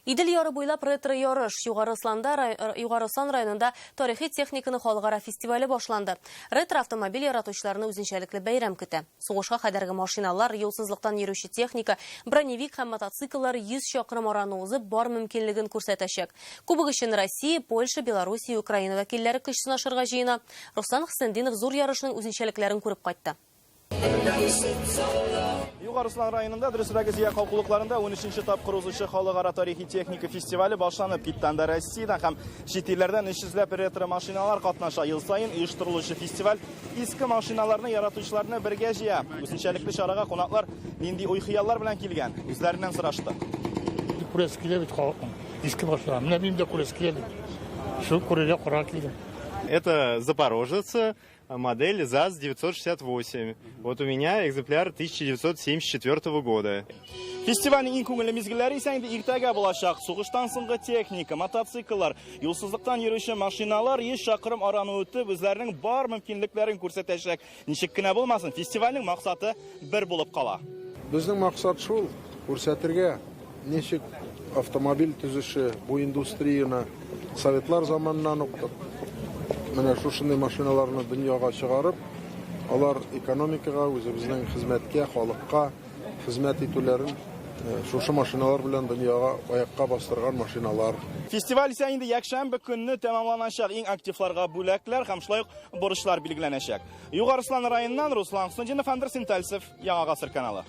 Идел яры буйлап ретро-ярыш. Югары Осланда, Югары Ослан районында тарихи техниканы халыкара фестивале башланды. Ретро-автомобиль яратучыларны үзенчәлекле бәйрәм көтә. Сугышка кадәрге машиналар, юлсызлыктан йөрүче техника, броневик һәм мотоцикллар 100 чакрым араны узып, бар мөмкинлеген күрсәтәчәк. Кубок өчен Россия, Польша, Белоруссия, Украина вәкилләре көч сынашырга җыена. Руслан Хөснетдинов зур ярышның үзенчәлекләрен күреп кайтты. Югары Ослан районында, дөресрәге Зөя калкулыкларында 13 тапкыр узучы халыкара тарихи техника фестивале башланып китте. Анда Россиядән һәм чит илләрдән 300 ләп ретро машиналар катнаша. Ел саен оештырылучы фестиваль иске машиналарны яратучыларны бергә җыя. Үзенчәлекле чарага кунаклар нинди уй-хыяллар белән килгән, үзләреннән сорашты. Күрәсе килә бит халыкның иске машина. Менә минем дә күрәсе килә бит. Шул күрергә карар килдем. Это Запорожец, модель ЗАЗ-968. Вот у меня экземпляр 1974 года. Фестивальнең иң күңелле мизгелләре исә инде иртәгә булачак. Сугыштан соңгы техника, мотоцикллар, юлсызлыктан йөрүче машиналар 100 чакрым араны үтеп, үзләренең бар мөмкинлекләрен күрсәтәчәк. Ничек кенә булмасын, фестивальнең максаты бер булып кала. Безнең максат шул, күрсәтергә, ничек автомобиль төзеше бу индустрияне советлар заманыннан ук менә шушындый машиналарны дөньяга чыгарып, алар экономикага, үзебезнең хезмәткә, халыкка хезмәт итүләрен шушы машиналар белән дөньяга аякка бастырган машиналар. Фестиваль исә инде якшәмбе көнне тәмамланачак. Иң активларга бүләкләр һәм шулай ук бурычлар билгеләнәчәк. Югары Ослан районыннан Руслан Хөснетдинов, Андрей Синтальцев, Яңа Гасыр каналы.